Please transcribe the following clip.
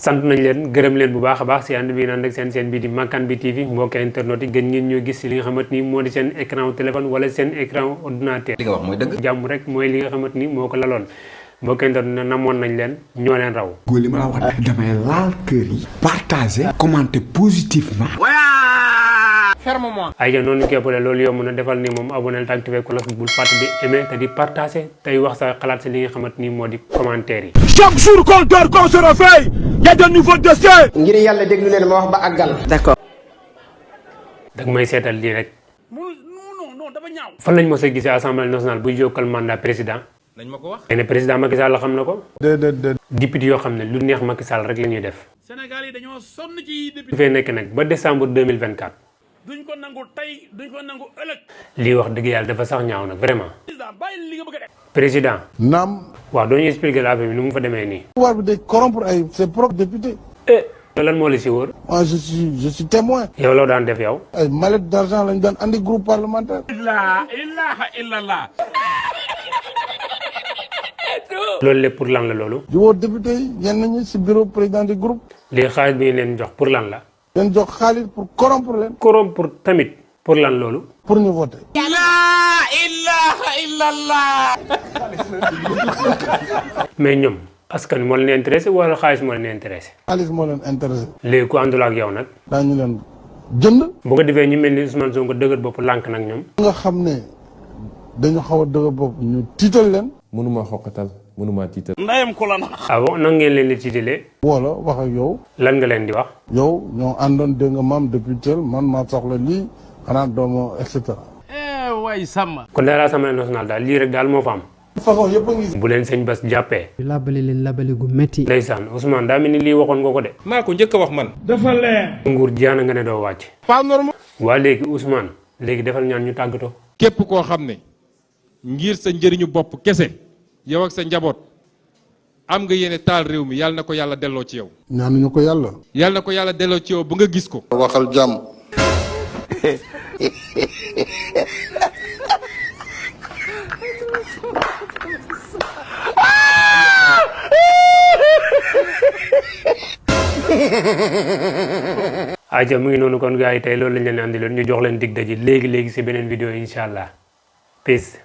sant nañ leen gërëm leen bu baax a baax si ànd bi naan ak seen bi di Makane bi TV mbokk internet yi gën ngeen ñoo gis si li nga xamante ni moo di seen écran téléphone wala seen écran ordinateur. li nga wax mooy dëgg. jàmm rek mooy li nga xamante ni moo ko laloon mbokk internet na namoon nañ leen ñoo leen raw. góor li ma la wax damay laal kër yi. partager commenter positivement. fermement. ay noonu ñu koy ëppale loolu yomb na defal ni moom abonné te activé cloche bul fàtte di aimer te di partager tey wax sa xalaat si li nga xamante ni moo di commentaire yi. chaque jour qu'on dort qu'on se réveille y a de nouveaux dossiers. ngir yàlla déglu leen ma wax ba àggal. d'accord. dag may seetal lii rek. non dafa ñaaw. fan lañ mos a gisee assemblée nationale buy jokkal mandat président. nañ ma ko wax. xëy na président Macky Sall xam na ko. déedéet. député yoo xam ne lu neex Macky Sall rek la ñuy def. Sénégal yi dañoo sonn ci député. su fee nekk nag ba décembre 2024. duñ ko nangu tey duñ ko nangu ëllëg. lii wax dëgg yàlla dafa sax ñaaw nag vraiment. président bàyyi li nga bëgg a def. président. naam. waaw doo ñu expliquer affaire bi nu mu fa demee nii. pouvoir bi day corrompre ay ses propres députés. lan moo la si wóor. moi je suis témoin. yow loo daan def yow. ay mallette d'argent lañ daan andi groupe parlementaire. la ilaha illallah. loolu lépp pour lan la loolu. di woo député yi ñenn ñi si bureau président du groupe. lii xaalis bi ñu leen jox pour lan la. leen jox xaalis pour corrompre leen. pour tamit pour lan loolu. pour ñu voter. la ilaha illallah. mais ñoom askan moo leen intéressé wala xaalis moo leen intéressé. xaalis moo leen intéressé. léegi ku àndul ak yow nag. daañu leen jënd. bu ko defee ñu mel ni Ousmane Sonko dëgër bopp lànk nag ñoom. nga xam ne dañu xaw a dëgër bopp ñu tiital leen. mënuma xoqatal mënuma tiital. ndayam ko la na. ah bon nan ngeen leen di tiitalee. wala wax ak yow. lan nga leen di wax. yow ñoo àndoon dégg nga maam depuis tel man maa soxla lii xanaa doomu et cetera. waay sàmma. kon daal assemblée nationale daal lii rek daal moo fa am. façon yëpp a ngi. bu leen sëñ Bass jàppee. labale leen labale gu métti. ndeysaan Ousmane daa mel ni lii waxoon nga ko de. maa ko njëkk a wax man. dafa leer. nguur jaana nga ne doo wàcc. pas normal. waa léegi Ousmane léegi defal ñaan ñu tàggatoo. képp koo xam ne ngir sa njëriñu bopp kese yow ak sa njaboot am nga yéene taal réew mi yàlla na ko yàlla delloo ci yow. ñaanuñu ko yàlla. yàlla na ko yàlla delloo ci yow ba nga gis ko. waxal jàmm. aja mu ngi noonu kon gars yi tey loolu lañ leen andi loon ñu jox leen dig daji léegi si beneen vidéo incha allah peace.